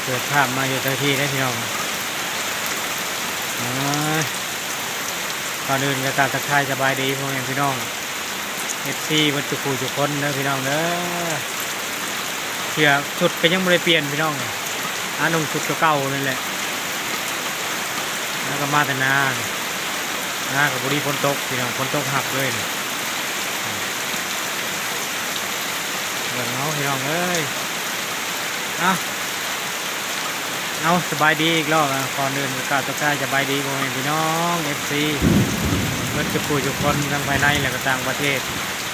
ເປີດພາບມາຢູ່ເຈົ້າທີ່ເດ້ພີ່ນ້ອງ. ເອີ ກ່ອນອື່ນກໍກາບທັກທາຍສະບາຍດີພໍ່ແມ່ພີ່ນ້ອງ ເອັຟຊີ ເບິດທຸກຜູ້ທຸກຄົນເດີພີ່ນ້ອງເດີ. ເສື້ອຊຸດກໍຍັງບໍ່ໄດ້ປ່ຽນພີ່ນ້ອງ ຫານຸ່ງຊຸດເກົ່າໆນີ້ແຫຼະ. ແລ້ວກໍມາແຕ່ນາ ນາກໍພໍດີຝົນຕົກພີ່ນ້ອງ ຝົນຕົກຮັບເລີຍນີ້. ເບິ່ງເອົາພີ່ນ້ອງເອີຍ ເອົາ ເອົາ ສະບາຍດີອີກລອບ. ກ່ອນອື່ນກໍກາບທັກທາຍສະບາຍດີພໍ່ແມ່ພີ່ນ້ອງ ເອັຟຊີ ເບິດທຸກຜູ້ທຸກຄົນ ທັງພາຍໃນ ແລະ ກໍຕ່າງປະເທດ.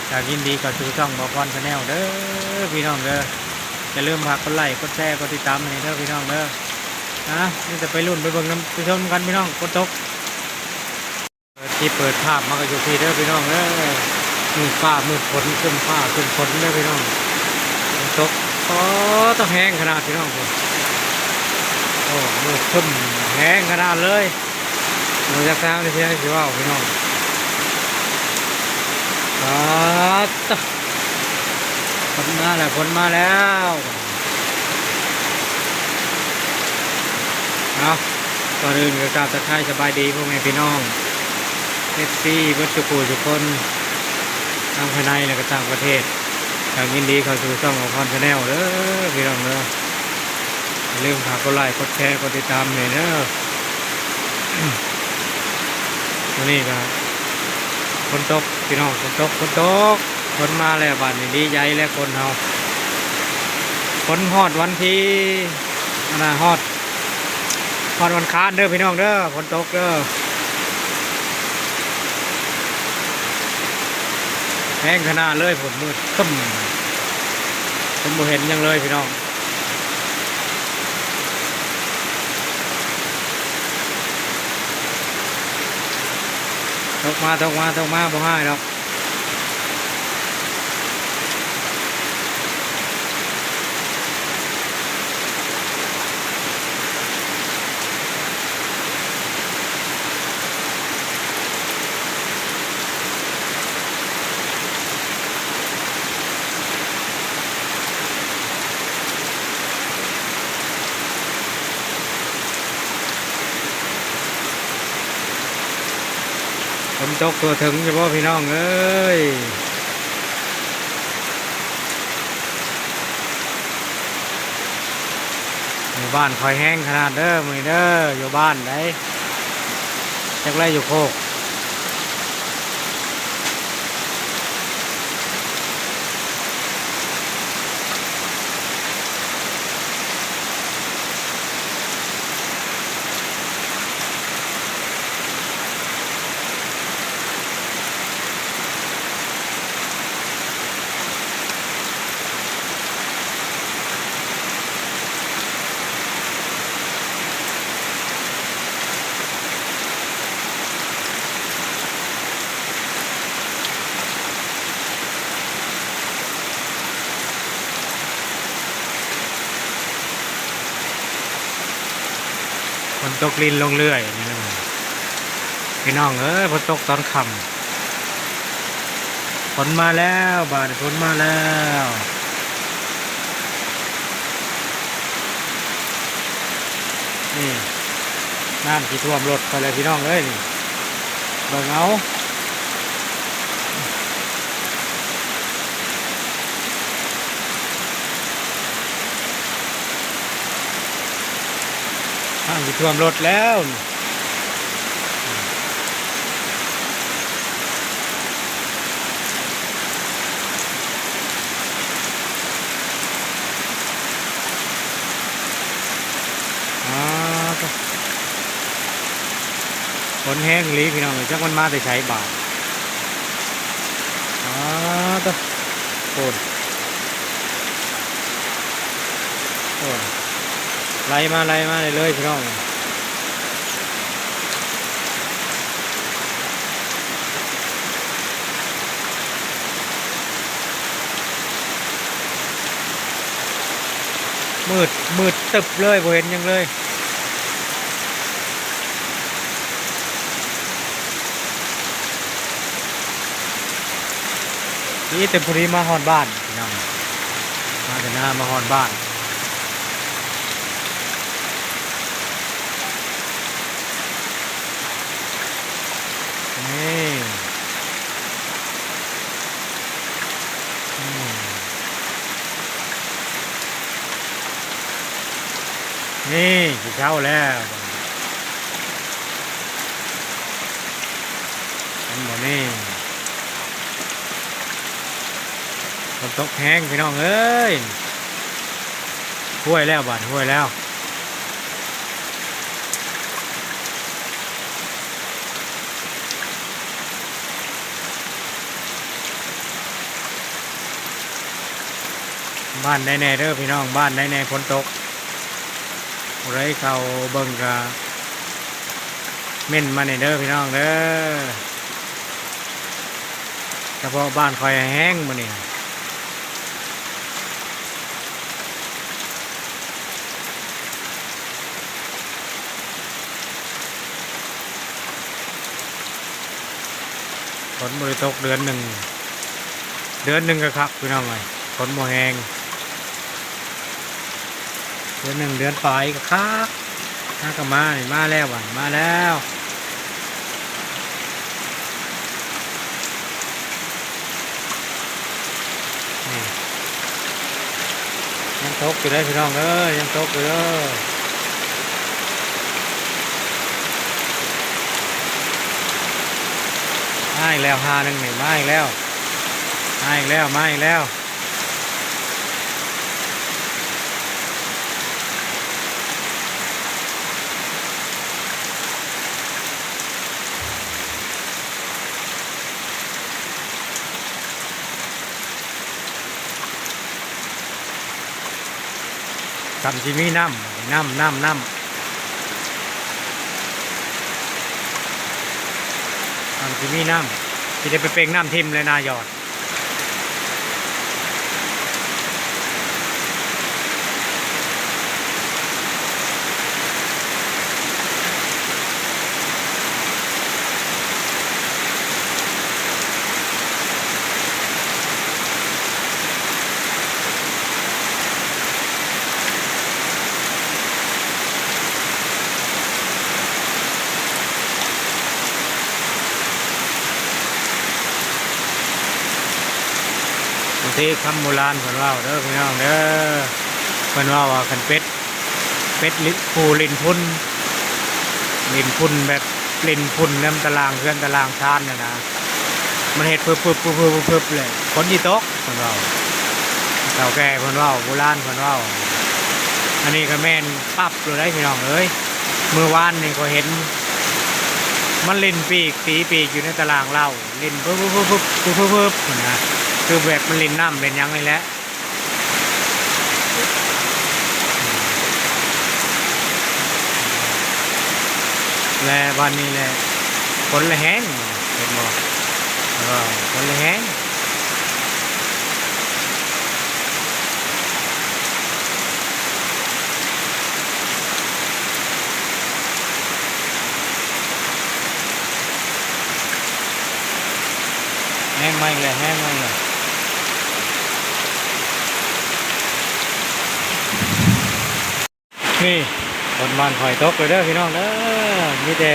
ກໍຍິນດີເຂົ້າສູ່ຊ່ອງບ່າວພອນ Channel ເດີພີ່ນ້ອງເດີ. ຢ່າລືມຝາກກົດໄລ ກົດແຊ ກົດຕິດຕາມໃຫ້ເດີພີ່ນ້ອງເດີ. ນະ ມີແຕ່ໄປລຸ້ນໄປເບິ່ງນຳ ໄປຊົມນຳກັນພີ່ນ້ອງ. ຝົນຕົກ ເປີດທີ່ເປີດພາບມາກໍຢູ່ພີ້ເດີພີ່ນ້ອງເດີ. ມືດຟ້າມືດຝົນ ຄຶ້ມຟ້າຄຶ້ມຝົນເດີພີ່ນ້ອງ. ຝົນຕົກ ໂອ້ ຕະແຮງຂະໜາດພີ່ນ້ອງ. ໂອ້ ມືດຄຶ້ມແຮງຂະໜາດເລີຍ. ບໍ່ຈັກທາງຊິ ຊິເວົ້າພີ່ນ້ອງ. ປາດຕະ ຝົນມາແລ້ວ ຝົນມາແລ້ວ. ເນາະ ກ່ອນອື່ນກໍກາບທັກທາຍສະບາຍດີພໍ່ແມ່ພີ່ນ້ອງ ເອັຟຊີ ເບິດທຸກຜູ້ທຸກຄົນ ທັງພາຍໃນ ແລະ ກໍຕ່າງປະເທດ. ກໍຍິນດີເຂົ້າສູ່ຊ່ອງບ່າວພອນ Channel ເດີພີ່ນ້ອງເດີ. ຢ່າລືມຝາກກົດໄລ ກົດແຊ ກົດຕິດຕາມໃຫ້ເດີ. ມື້ນີ້ກໍຝົນຕົກພີ່ນ້ອງ ຝົນຕົກ ຝົນຕົກ ຝົນມາແລ້ວ. ບາດນີ້ດີໃຈແລ້ວຄົນເຮົາ. ຝົນຮອດວັນທີ ອັນນ່າ ຮອດ ຮອດວັນຄານເດີພີ່ນ້ອງເດີ ຝົນຕົກເດີ. ແຮງຂະໜາດເລີຍ ຝົນມືດຄຶ້ມ ຈົນບໍ່ເຫັນຫຍັງເລີຍພີ່ນ້ອງ. ຕົກມາ ຕົກມາ ຕົກມາ ບໍ່ຮ້າຍດອກ. ຝົນຕົກທົ່ວເຖິງຢູ່ບໍ່ພີ່ນ້ອງເອີຍ? ຢູ່ບ້ານຂ້ອຍແຮງຂະໜາດເດີມື້ນີ້ເດີ ຢູ່ບ້ານໃດ ຈັກແລຢູ່ໂຄກ. ຝົນຕົກລິນລົງເລື້ອຍນີ້ແຫຼະພີ່ນ້ອງເອີຍ ຝົນຕົກຕອນຄ່ຳ. ຝົນມາແລ້ວ ບາດນີ້ຝົນມາແລ້ວ. ນີ້ ນ້ຳຊິຖ້ວມລົດຂ້ອຍແລ້ວພີ່ນ້ອງເອີຍ ນີ້ ເບິ່ງເອົາ ນ້ຳຊິຖ້ວມລົດແລ້ວ. ອ້າວ ໂທ້ ຝົນແຮງອີ່ຫຼີພີ່ນ້ອງເອີຍ ຈັກມັນມາແຕ່ໃສບາດ. ອ້າວ ໂທ້ ໂອ້ ໂອ້ ໄຫຼມາ ໄຫຼມາເລື້ອຍໆ ພີ່ນ້ອງ. ມືດ ມືດຕຶບເລີຍ ບໍ່ເຫັນຫຍັງເລີຍ. ດີແຕ່ພໍດີມາຮອດບ້ານພີ່ນ້ອງ ມາແຕ່ນາມາຮອດບ້ານ. ນີ້ຊິເຊົ້າແລ້ວ ເຫັນບໍ່ນີ້ ຝົນຕົກແຮງພີ່ນ້ອງເອີຍ ຫ້ວຍແລ້ວບາດ ຫ້ວຍແລ້ວ. ບ້ານໃດແດ່ເດີພີ່ນ້ອງ ບ້ານໃດແດ່ຝົນຕົກ ຜູ້ໃດເຂົ້າເບິ່ງກະເມັ້ນມາແດ່ເດີພີ່ນ້ອງເດີ ສະເພາະບ້ານຂ້ອຍແຮງມື້ນີ້. ຝົນບໍ່ໄດ້ຕົກເດືອນໜຶ່ງ ເດືອນໜຶ່ງກໍຄັກພີ່ນ້ອງເອີຍ ຝົນບໍ່ແຮງ ເດືອນໜຶ່ງເດືອນປາຍກໍຄັກ ຫາກໍມານີ້ ມາແລ້ວບາດ ມາແລ້ວ. ນີ້ ຍັງຕົກຢູ່ເດີພີ່ນ້ອງເອີຍ ຍັງຕົກຢູ່ເດີ ມາອີກແລ້ວ ຫ້າໜຶ່ງນີ້ ມາອີກແລ້ວ ມາອີກແລ້ວ ມາອີກແລ້ວ. ສ່ຳຊິມີນ້ຳ ນ້ຳ ນ້ຳ ນ້ຳ ສ່ຳຊິມີນ້ຳ ຊິໄດ້ໄປເປັ່ງນ້ຳຖິ້ມແລ້ວນາຍອດ. ບາງທີຄຳໂບລານເພິ່ນເວົ້າເດີພີ່ນ້ອງເດີ ເພິ່ນເວົ້າວ່າຄັນເປັດ ເປັດລິ້ນ ຜູ້ຫຼິ້ນຝຸ່ນ ຫຼິ້ນຝຸ່ນແບບຫຼິ້ນຝຸ່ນນຳຕາລ່າງເຮືອນຕາລ່າງຊານຫັ້ນນະ ມັນເຮັດຟຶບໆໆໆແຫຼະ ຝົນຊິຕົກ ເພິ່ນເວົ້າ ເຖົ້າແກ່ເພິ່ນເວົ້າ ໂບລານເພິ່ນເວົ້າ ອັນນີ້ກໍແມ່ນປັບໂລດເດ້ພີ່ນ້ອງເອີຍ ມື້ວານນີ້ຂ້ອຍເຫັນມັນຫຼິ້ນປີກ ຕີປີກຢູ່ໃນຕາລ່າງເລົາ ຫຼິ້ນຟຶບໆໆຫັ້ນນະ ຄືແບບມັນຫຼິ້ນນ້ຳເປັນຫຍັງນີ້ແຫຼະ. ແລະ ບາດນີ້ແຫຼະ ຝົນລະແຮງ ເຫັນບໍ່ ເອີ ຝົນລະແຮງ ແຮງມາອີກແລ້ວ ແຮງມາອີກແລ້ວ. ນີ້ ຝົນບ້ານຂ້ອຍຕົກແລ້ວເດີພີ່ນ້ອງເດີ ມີແຕ່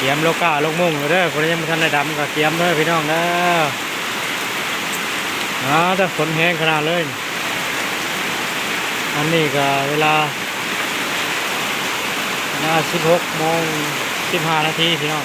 ກຽມໂລກາລົງມຸ້ງແລ້ວເດີ ຜູ້ໃດຍັງບໍ່ທັນໄດ້ດຳກໍກຽມເດີພີ່ນ້ອງເດີ. ອ້າວ ແຕ່ຝົນແຮງຂະໜາດເລີຍ ອັນນີ້ກໍເວລາ ເວລາສິບຫົກໂມງສິບຫ້ານາທີພີ່ນ້ອງ.